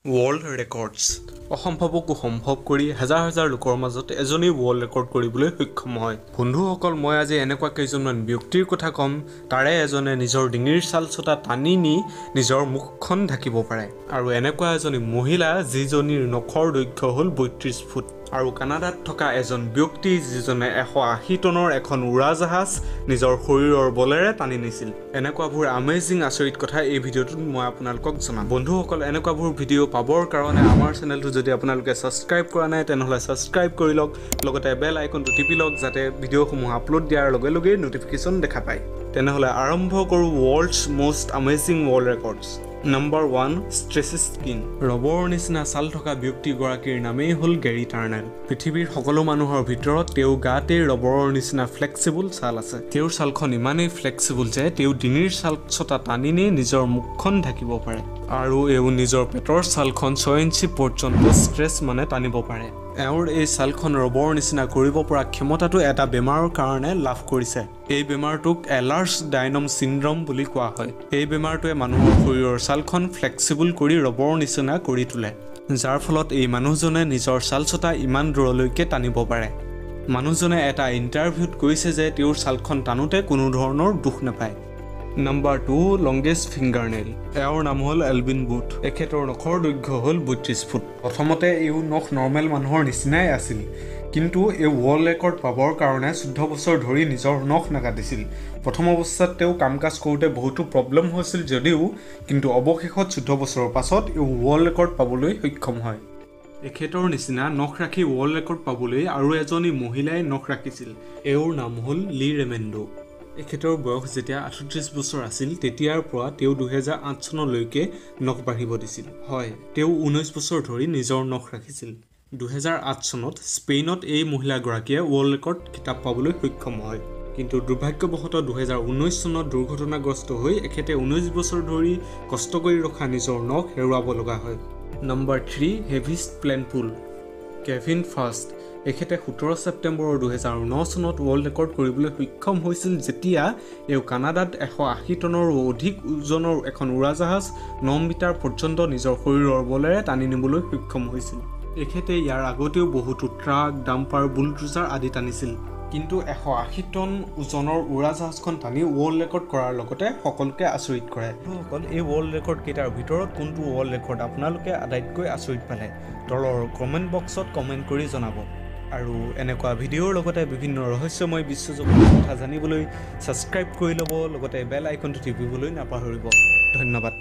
World records অসম্ভৱকো সম্ভৱ কৰি হাজাৰ হাজাৰ লোকৰ মাজত এজনেই ৱৰ্ল্ড ৰেকৰ্ড কৰিবলৈ সক্ষম হয়। বন্ধুসকল, মই আজি এনেকুৱা কেইজনমান ব্যক্তিৰ কথা ক'ম, তাৰে এজনে নিজৰ ডিঙিৰ ছাল চটা টানি নি নিজৰ মুখখন ঢাকিব পাৰে, আৰু এনেকুৱা এজনী মহিলা যিজনীৰ নখৰ দৈৰ্ঘ্য হ'ল 32 ফুট, আৰু কানাডাত থকা এজন ব্যক্তি যিজনে 180 টনৰ এখন উৰাজাহাজ নিজৰ শৰীৰৰ বলেৰে টানি নিছিল। এনেকুৱাবোৰ আমেজিং আচৰিত কথা এই ভিডিঅ'টোত মই আপোনালোকক জনাম। বন্ধুসকল, এনেকুৱাবোৰ ভিডিঅ' পাবৰ কাৰণে আমাৰ চেনেলটো যদি আপোনালোকে ছাবস্ক্ৰাইব কৰা নাই তেনেহ'লে ছাবস্ক্ৰাইব কৰি লওক, লগতে বেল আইকনটো টিপি লওক যাতে ভিডিঅ'সমূহ আপলোড দিয়াৰ লগে লগেই ন'টিফিকেশ্যন দেখা পায়। তেনেহ'লে আৰম্ভ কৰোঁ world's most amazing world records. Number 1, stretchy skin. ৰবৰৰ নিচিনা ছাল থকা ব্যক্তিগৰাকীৰ নামেই হ'ল গেৰী টাৰ্নেল। পৃথিৱীৰ সকলো মানুহৰ ভিতৰত তেওঁৰ গাতেই ৰবৰৰ নিচিনা ফ্লেক্সিবল ছাল আছে। তেওঁৰ ছালখন ইমানেই ফ্লেক্সিবল যে তেওঁ ডিঙিৰ ছাল চটা টানি নি নিজৰ মুখখন ঢাকিব পাৰে, আৰু এওঁ নিজৰ পেটৰ ছালখন 6 ইঞ্চি পৰ্যন্ত ষ্ট্ৰেচ মানে টানিব পাৰে। এওঁৰ এই ছালখন ৰবৰৰ নিচিনা কৰিব পৰা ক্ষমতাটো এটা বেমাৰৰ কাৰণে লাভ কৰিছে। এই বেমাৰটোক এলাৰ্ছ ডাইনম চিণ্ড্ৰম বুলি কোৱা হয়। এই বেমাৰটোৱে মানুহৰ শৰীৰৰ ছালখন ফ্লেক্সিবল কৰি ৰবৰৰ নিচিনা কৰি তোলে, যাৰ ফলত এই মানুহজনে নিজৰ ছালচটা ইমান দূৰলৈকে টানিব পাৰে। মানুহজনে এটা ইণ্টাৰভিউত কৈছে যে তেওঁৰ ছালখন টানোতে কোনো ধৰণৰ দুখ নাপায়। Number 2, longest finger nail. এওঁৰ নাম হ'ল এলবিন বুথ। এখেতৰ নখৰ দৈৰ্ঘ্য হ'ল 32 ফুট। প্ৰথমতে এওঁ নখ নৰ্মেল মানুহৰ নিচিনাই আছিল, কিন্তু এই ৱৰ্ল্ড ৰেকৰ্ড পাবৰ কাৰণে 14 বছৰ ধৰি নিজৰ নখ নাকাটিছিল। প্ৰথম অৱস্থাত তেওঁ কাম কাজ কৰোঁতে বহুতো প্ৰব্লেম হৈছিল যদিও কিন্তু অৱশেষত 14 বছৰৰ পাছত এই ৱৰ্ল্ড ৰেকৰ্ড পাবলৈ সক্ষম হয়। এখেতৰ নিচিনা নখ ৰাখি ৱৰ্ল্ড ৰেকৰ্ড পাবলৈ আৰু এজনী মহিলাই নখ ৰাখিছিল। এওঁৰ নাম হ'ল লি ৰেমেণ্ডো। এখেতৰ বয়স যেতিয়া 38 বছৰ আছিল তেতিয়াৰ পৰা তেওঁ 2008 চনলৈকে নখ বাঢ়িব দিছিল। হয়, তেওঁ 19 বছৰ ধৰি নিজৰ নখ ৰাখিছিল। 2008 চনত স্পেইনত এই মহিলাগৰাকীয়ে ৱৰ্ল্ড ৰেকৰ্ড খিতাপ পাবলৈ সক্ষম হয়, কিন্তু দুৰ্ভাগ্যবশতঃ 2019 চনত দুৰ্ঘটনাগ্ৰস্ত হৈ এখেতে 19 বছৰ ধৰি কষ্ট কৰি ৰখা নিজৰ নখ হেৰুৱাব লগা হয়। Number 3, heaviest plane pull. Kevin Fast. এখেতে 17 ছেপ্টেম্বৰ 2009 চনত ৱৰ্ল্ড ৰেকৰ্ড কৰিবলৈ সক্ষম হৈছিল, যেতিয়া এওঁ কানাডাত 180 টনৰো অধিক ওজনৰ এখন উৰাজাহাজ 9 মিটাৰ পৰ্যন্ত নিজৰ শৰীৰৰ বলেৰে টানি নিবলৈ সক্ষম হৈছিল। এখেতে ইয়াৰ আগতেও বহুতো ট্ৰাক, ডাম্পাৰ, বুলডোজাৰ আদি টানিছিল, কিন্তু 180 টন ওজনৰ উৰাজাহাজখন টানি ৱৰ্ল্ড ৰেকৰ্ড কৰাৰ লগতে সকলোকে আচৰিত কৰে। বন্ধুসকল, এই ৱৰ্ল্ড ৰেকৰ্ড কেইটাৰ ভিতৰত কোনটো ৱৰ্ল্ড ৰেকৰ্ড আপোনালোকে আটাইতকৈ আচৰিত পালে তলৰ কমেণ্ট বক্সত কমেণ্ট কৰি জনাব। আৰু এনেকুৱা ভিডিঅ'ৰ লগতে বিভিন্ন ৰহস্যময় বিশ্বজগতৰ কথা জানিবলৈ ছাবস্ক্ৰাইব কৰি ল'ব, লগতে বেল আইকনটো টিপিবলৈ নাপাহৰিব। ধন্যবাদ।